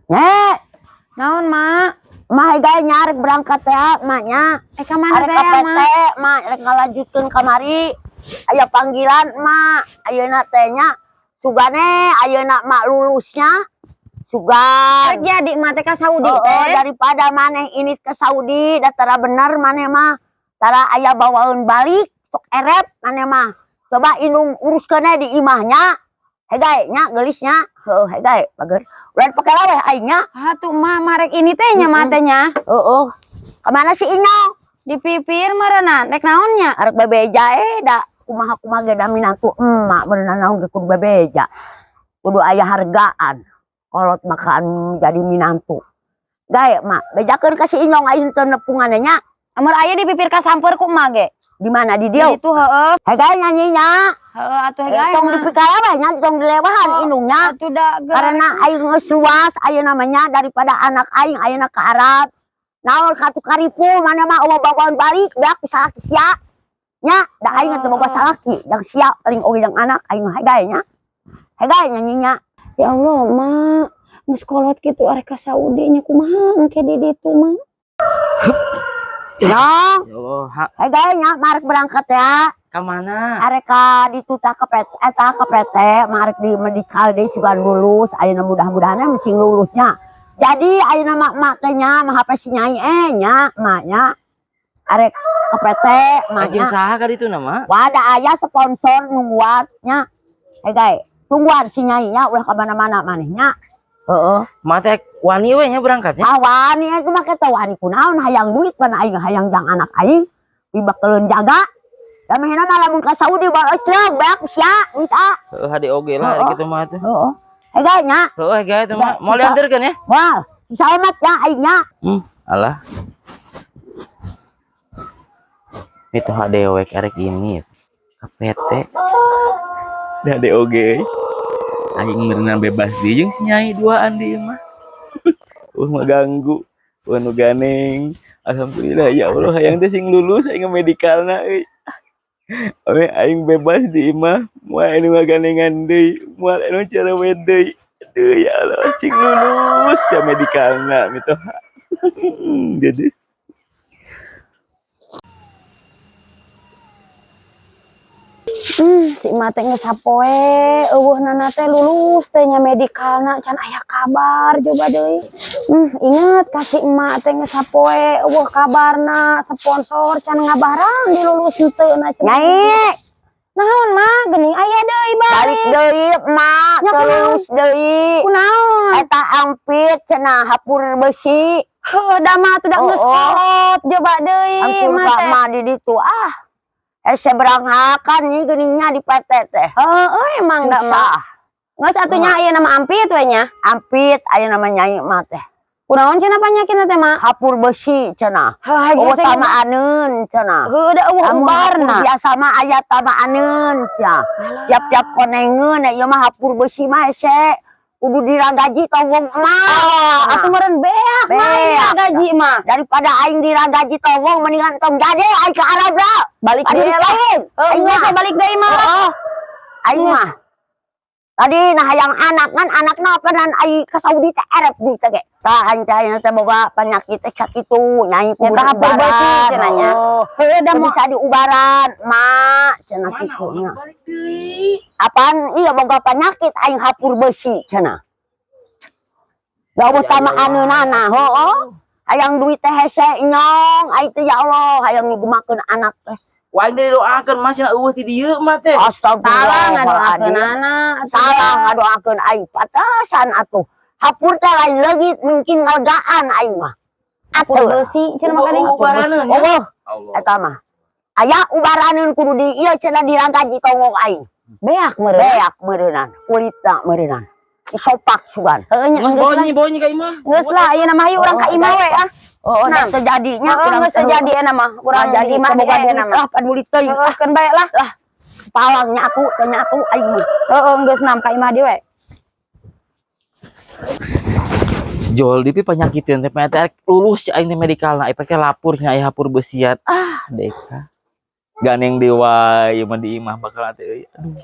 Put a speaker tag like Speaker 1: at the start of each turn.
Speaker 1: Nek,
Speaker 2: Naon, Mak?
Speaker 1: Mah gae nyarek berangkat ya, maknya.
Speaker 2: Eh, ka mana
Speaker 1: Arek
Speaker 2: teh,
Speaker 1: ka PT,
Speaker 2: Mak?
Speaker 1: Mak, rek ngalanjutkeun kamari. Aya panggilan, Mak. Ayeuna teh nya sugane ayeuna mak lulusnya. Sugan.
Speaker 2: Rek jadi mak teh ka Saudi
Speaker 1: Oh,
Speaker 2: teh.
Speaker 1: Daripada maneh ini ke Saudi, da tara bener maneh mah. Tara aya bawaeun balik, sok erep maneh mah. Coba indung uruskeun di imahnya. Hegae nya geulisnya. Heuh, hegae bager. Ulah pake laweh aing nya.
Speaker 2: Ah tuh mak marek ini teh nya mak teh nya.
Speaker 1: Heeh. Kemana si Inyong?
Speaker 2: Di pipir meureunna, rek naon nya?
Speaker 1: Arek bebeja da kumaha kumaha ge da minantu emak beunang naon ge kudu bebeja. Kudu aya hargaan. Kolot makan jadi minantu. Gae mak, bejakeun ka si Inyong aing teu nepungan nya.
Speaker 2: Amur aya di pipir kasamper ku emak ge.
Speaker 1: Di mana di
Speaker 2: Di
Speaker 1: dieu?
Speaker 2: ditu heueuh.
Speaker 1: Hegae nyanyinya.
Speaker 2: Heueuh atuh hegae.
Speaker 1: Tong
Speaker 2: Mak.
Speaker 1: dipikalawe nya, tong dilewahan
Speaker 2: Oh,
Speaker 1: indungnya.
Speaker 2: Atuh da geura.
Speaker 1: Karena aing geus luas ayeuna mah nya daripada anak aing ayeuna ka Arab. Naon katu karipu mana mah eueuh bawaeun balik beak ku salaki sia. Nya, da aing teu boga salaki, jang sia paling oge jang anak aing mah hegae nya. Hegae nyanyinya.
Speaker 2: Ya Allah, Mak. Geus kolot kitu arek ka Saudi nya kumaha engke di ditu, Mak?
Speaker 1: Nyong,
Speaker 3: Ya Allah, ha,
Speaker 1: hegae nya marek berangkat ya.
Speaker 3: ka mana?
Speaker 1: Arek ka ditu ta ke PT, eta ke PT, marek di medical deui sugan lulus, ayeuna mudah-mudahan mesti lulusnya. Jadi ayeuna mak mak teh nya mah HP si nyai nya maknya arek ke PT
Speaker 3: Anjing
Speaker 1: maknya.
Speaker 3: saha ka ditu nama?
Speaker 1: Wadah aya sponsor nungguan nya. Hegae, tungguan si nyai nya ulah ka mana-mana manehnya. Heeh.
Speaker 3: Mak teh wani we nya berangkatnya.
Speaker 1: Ah wani itu mah kita wani kunaon hayang duit mana aing hayang jang anak aing dibakeleun jaga. Da mehna mah lamun ka Saudi bae eceug beak sia duit ah.
Speaker 3: Heuh hade oge lah
Speaker 1: Heeh.
Speaker 3: kitu mah tuh.
Speaker 1: Heeh. Hegae nya.
Speaker 3: Heuh hegae teh mah.
Speaker 1: Ya,
Speaker 3: Mau diantarkeun ya?
Speaker 1: Wah, selamat ya aing nya.
Speaker 3: Alah. Itu hadewek arek ini ke PT. Hade oge. Aing berenang bebas di jeung si nyai duaan di imah. Mah ganggu. Nu ganeng. Alhamdulillah ya Allah hayang teh sing lulus aing medikalna euy. Ame aing bebas di imah, moal anu ngaganengan deui, moal anu cerewet deui. Aduh ya Allah sing lulus ya medikalna mitoha. Jadi
Speaker 2: Si emak teh geus sapoe eueuh teh lulus teh nya medikalna can aya kabar coba deui. Inget ka si emak teh geus sapoe eueuh kabarna sponsor can ngabarang dilulus henteu na cenah.
Speaker 1: Nyai,
Speaker 2: Naon mak geuning aya deui
Speaker 1: balik
Speaker 2: balik.
Speaker 1: deui mak,
Speaker 2: Nya kunaon?
Speaker 1: terus deui.
Speaker 2: Kunaon?
Speaker 1: Eta ampit cenah hapur besi.
Speaker 2: Heueuh da mah atuh da
Speaker 1: Oh,
Speaker 2: geus
Speaker 1: oh.
Speaker 2: kolot coba deui
Speaker 1: Ampun
Speaker 2: emak
Speaker 1: ka
Speaker 2: teh.
Speaker 1: mak di ditu ah. Seberanghakan nih geuningnya di PT teh.
Speaker 2: Heueuh emang da mah.
Speaker 1: Susah.
Speaker 2: Geus atuh nya aya nama ampit we nya.
Speaker 1: Ampit aya nama nyai mah teh.
Speaker 2: Kunaon cenah panyakitna teh mak?
Speaker 1: Hapur besi cenah.
Speaker 2: Heuh
Speaker 1: Oh
Speaker 2: hese
Speaker 1: tamaaneun cenah.
Speaker 2: Heueuh da eueuh
Speaker 1: Lamun hapur
Speaker 2: ubarna.
Speaker 1: biasa mah aya tamaaneun cenah. Tiap-tiap konengeun ieu mah hapur besi mah hese. Kudu diragaji towong emak.
Speaker 2: Ah, atuh meureun beak mah
Speaker 1: Beak.
Speaker 2: gaji mah.
Speaker 1: Daripada aing diragaji towong mendingan tong jadi aing ke Arab lah.
Speaker 2: Balik deui lah.
Speaker 1: lain.
Speaker 2: Heuh,
Speaker 1: Aing
Speaker 2: geus
Speaker 1: mah.
Speaker 2: balik deui mah.
Speaker 1: Heeh. Aing mah. Tadi nah hayang anak kan anakna penan aing ke Saudi teh erep duit teh ge. Tah aing teh ayeuna teh boga penyakit teh sakitu nyai kudu
Speaker 2: Nyata hapur besi
Speaker 1: diubaran.
Speaker 2: cenah nya.
Speaker 1: Heeh.
Speaker 2: Heueuh da
Speaker 1: Teu
Speaker 2: mau
Speaker 1: bisa diubaran, mak cenah kitu nya.
Speaker 3: balik deui.
Speaker 1: Apaan iya boga penyakit aing hapur besi cenah. Da
Speaker 3: Ya
Speaker 1: utama
Speaker 3: Allah.
Speaker 1: aneunana heueuh. Hayang duit teh hese nyong, aing teh ya Allah hayang nyugumakeun anak teh.
Speaker 3: Wah aing teh didoakeun mah cenah eueuh ti dieu mah teh.
Speaker 2: salah
Speaker 1: Astagfirullahaladzim.
Speaker 2: ngadoakeunana. Atuh
Speaker 1: Salah
Speaker 2: da.
Speaker 1: ngadoakeun aing patasan atuh. Hapur teh lain leungit mungkin ngalegaan aing mah.
Speaker 2: Hapur
Speaker 1: Atuh.
Speaker 2: besi cenah makaning.
Speaker 3: Oh, ubaraneun nya.
Speaker 1: Oh,
Speaker 3: Allah.
Speaker 1: eta mah. Aya ubaraneun kudu di ieu cenah diragaji tongok aing.
Speaker 2: Beak meureun.
Speaker 1: Beak meureunnan, kulitna meureunnan. Disopak sugan.
Speaker 2: Heueuh nya
Speaker 3: Geus
Speaker 2: geus lah.
Speaker 3: bonyi bonyi ka imah.
Speaker 2: Geus lah ayeuna mah hayu urang ka imah we ah.
Speaker 1: Oh,
Speaker 2: Nah.
Speaker 1: nah, terjadinya
Speaker 2: Heeh geus teu jadi ayeuna mah. Urang di imah
Speaker 1: boga
Speaker 2: deui ayeuna
Speaker 1: duit
Speaker 2: mah.
Speaker 1: lah paduli teuing.
Speaker 2: Heueuh keun bae lah.
Speaker 1: Lah, palang nyatu teu nyatu aing mah.
Speaker 2: Heeh geus nam ka imah deui we.
Speaker 3: Sejol di penyakiteun teh teh lulus aing teh medikalna aing pake lapur nya aya hapur besian. Ah, deka. Ganeng dewa ieu mah di imah bakal teh euy. Aduh.